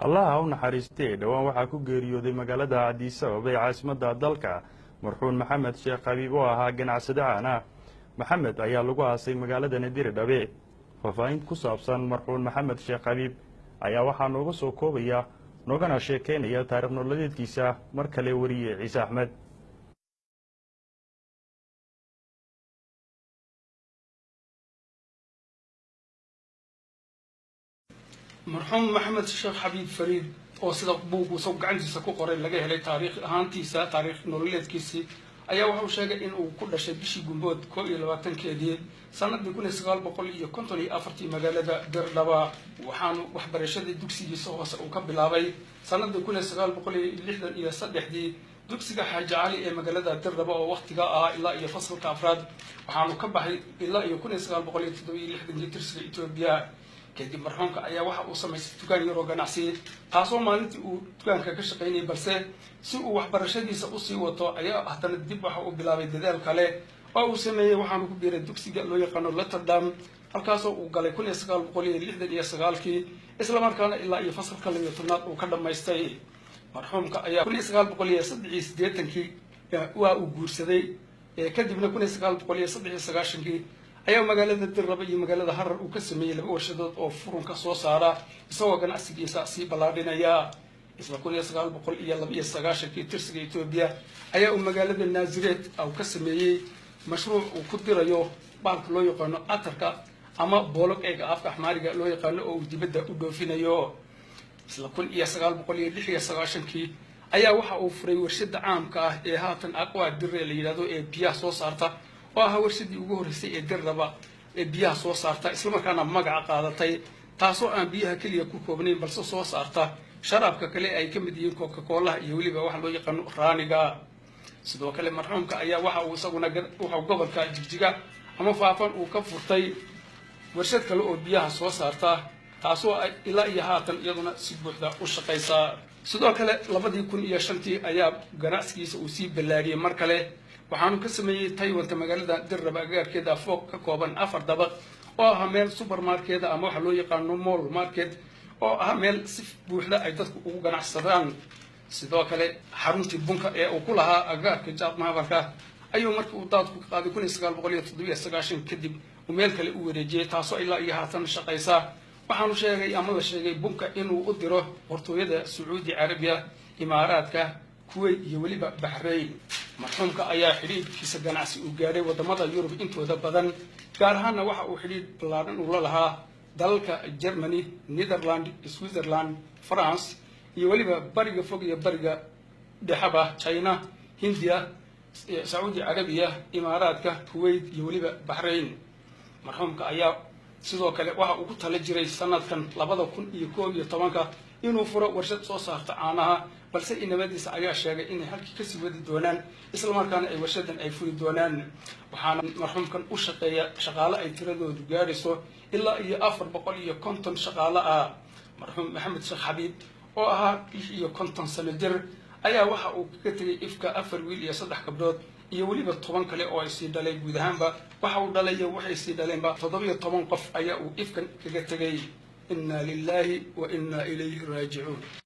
Allaha u naxariistee, dhowaan waxaa ku geeriyooday magaalada Addis Ababa ee caasimadda dalka marxuum Maxamed Sheekh Xabiib oo ahaa ganacsade caan ah. Maxamed ayaa lagu aasay magaalada Diridhabe. Faahfaahin ku saabsan marxuum Maxamed Sheekh Xabiib ayaa waxaa nooga soo koobaya noogana sheekeynaya taarikh nololeedkiisa mar kale wariye Ciise Axmed. Marxuum Maxamed Sheekh Xabiib Fariid oo sida buuggu isagu gacantiisa ku qoray laga helay taariikh ahaantiisa, taariikh nololeedkiisii, ayaa wuxuu sheegay in uu ku dhashay bishii Gumbood 21-keedii sanadii 1954-tii magaalada Dirdhaba. Waxaanu waxbarashadii dugsigiisa hoose uu ka bilaabay sanadii 1963-dii dugsiga Xaaji Cali ee magaalada Dirdhaba oo wakhtiga ah ilaa iyo fasalka afraad. Waxaanu ka baxay ilaa iyo 1967-kii tirsiga Etoobiya. Kadib marxuumka ayaa waxa uu samaystay dukaan yaroo ganacsi, taasoo maalintii uu dukaanka ka shaqaynayay, balse si uu waxbarashadiisa usii wato ayaa haddana dib waxa uu bilaabay dadaal kale oo uu sameeyey. Waxaanu ku biiray dugsiga loo yaqaano Rotterdam, halkaasoo uu galay 1969-kii, islamarkaana ilaa iyo fasalka 12aad uu ka dhammaystay. Marxuumka ayaa 1983-kii waa uu guursaday, kadibna 1993-kii ayaa magaalada Dirraba iyo magaalada Harar uu ka sameeyey laba warshadood oo furunka soo saara, isagoo ganacsigiisa sii ballaadhinaya. Isla 1992-kii tirsiga Etoobiya ayaa uu magaalada Naazireed uu ka sameeyey mashruuc uu ku dirayo baalka loo yaqaano atarka ama boolog eega afka axmaariga loo yaqaano oo uu dibadda u dhoofinayo. Isla 1996-kii ayaa waxa uu furay warshada caamka ah ee haatan Aqwa Dire la yidhahdo ee biyaha soo saarta, oo ahaa warshadii ugu horreysay ee Dirraba ee biyaha soo saarta, islamarkaana magaca qaadatay, taasoo aan biyaha keliya ku koobnayn balse soo saarta sharaabka kale ay ka mid yihiin Coca-Colaha iyo weliba waxa loo yaqaano raaniga. Sidoo kale marxuumka ayaa waxa uu isaguna waxa gobolka Jigjiga ama Faafan uu ka furtay warshad kale oo biyaha soo saarta, taasoo ilaa iyo haatan iyaduna si buuxda u shaqaysa. Sidoo kale 2005-tii ayaa ganacsigiisa uu sii ballaadhiyey mar kale, waxaanu ka sameeyey Taywanta magaalada Dirraba agagaarkeeda fooq ka kooban 4 dabaq oo ah meel supermarketa ama waxa loo yaqaano mall market, oo ah meel si buuxda ay dadku ugu ganacsadaan. Sidoo kale xaruntii bunka ee uu ku lahaa agagaarka Jaad Mahabarka ayuu markii uu daadku ka qaaday 1997 kadib uu meel kale u wareejiyey, taasoo ilaa iyo haatan shaqaysa. Waxaanu sheegay ama la sheegay bunka inuu u diro hortooyada Sacuudi Carabiya, Imaaraadka, Kuwait iyo weliba Baxrayn. Marxuumka ayaa xidhiidhkiisa ganacsi uu gaadhay waddamada Yurub intooda badan, gaar ahaanna waxa uu xidhiidh ballaadhan uu la lahaa dalalka Germany, Netherland, Switzerland, France iyo weliba bariga fog iyo bariga dhexaba, China, Hindiya, Sacuudi Carabiya, Imaaraadka, Kuwait iyo weliba Baxrayn. Marxuumka ayaa sidoo kale waxa uu ku tala jiray sanadkan 2011-ka inuu furo warshad soo saarta caanaha, balse inamadiisa ayaa sheegay inay halkii kasii wadi doonaan, islamarkaana ay warshadan ay furi doonaan. Waxaana marxuumkan u shaqeeya shaqaale ay tiradoodu gaadhayso ilaa iyo 450 shaqaale ah. Marxuum Maxamed Sheekh Xabiib oo ahaa 56 sano jir ayaa waxa uu kaga tegay ifka 4 wiil iyo 3 gabdhood iyo weliba 10 kale oo ay sii dhalay. Guud ahaanba waxa uu dhalay iyo waxay sii dhaleenba 17 qof ayaa uu ifkan kaga tegay. Inna lillahi wa inna ilayhi raajicuun.